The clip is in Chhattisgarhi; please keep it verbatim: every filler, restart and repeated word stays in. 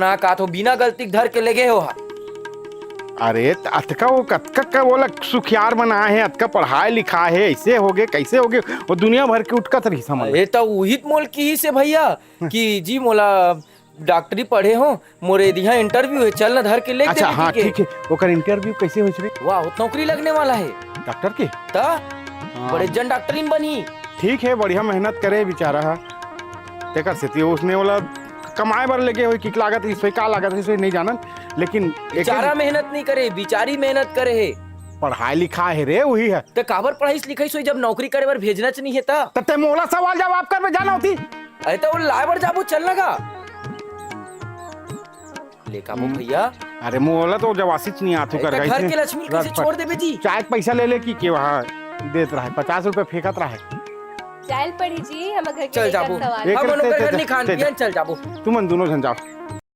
ना का तो बिना गलती के धर के ले गे हो हा। अरे, त अतका वो कतका का वो ला सुखियार बनाए हे, अतका पढ़ाए लिखाए हे, ऐसे हो गे, कैसे हो गे? वो दुनिया भर के उटकत रहिस हमन। अरे, त उही त मोला किहिस हे भैया कि जी मोला डॉक्टरी पढ़े हो, मोरे दिहा इंटरव्यू हे, चल ना धर के ले अच्छा, दे हाँ, ठीक हे। ओकर इंटरव्यू कैसे होइस रे? वाह, वो नौकरी लगने वाला हे। डॉक्टर के? त हाँ। बड़े जन डॉक्टरी बनही। ठीक हे, बढ़िया मेहनत करे बेचारा हा। तेकर सेती उसने ओला कमाए बर लेगे होई कि लागत रहिस होई, का लागत रहिस होई, नहीं जानन, लेकिन एक बेचारा मेहनत नहीं करे, बिचारी मेहनत करे हे। पढ़ाई लिखाए हे रे, उही हे। त काबर पढ़ाई लिखाई होई, जब नौकरी करे बर भेजना च नहीं हे त? त ते मोला सवाल जवाब करबे, जाना होती। अरे त वो लाए बर जाबो, चल ना गा। ले का बो हम्म। भैया? अरे मोला तो जवासी च नहीं आत हे अरे कर त गई घर से। के लक्ष्मी कैसे रख छोड़ देबे जी? चाय के पैसा ले ले कि के वहाँ देत रहे, पचास रुपए फेंकत रहे। चल पड़ी जी, हम घर के चल लेकर जाबो। सवाल। एक हम रस्ते उनकर से घर जा, नहीं खान से जा। पियन, चल जाबो। तुमन दोनों झन जाओ।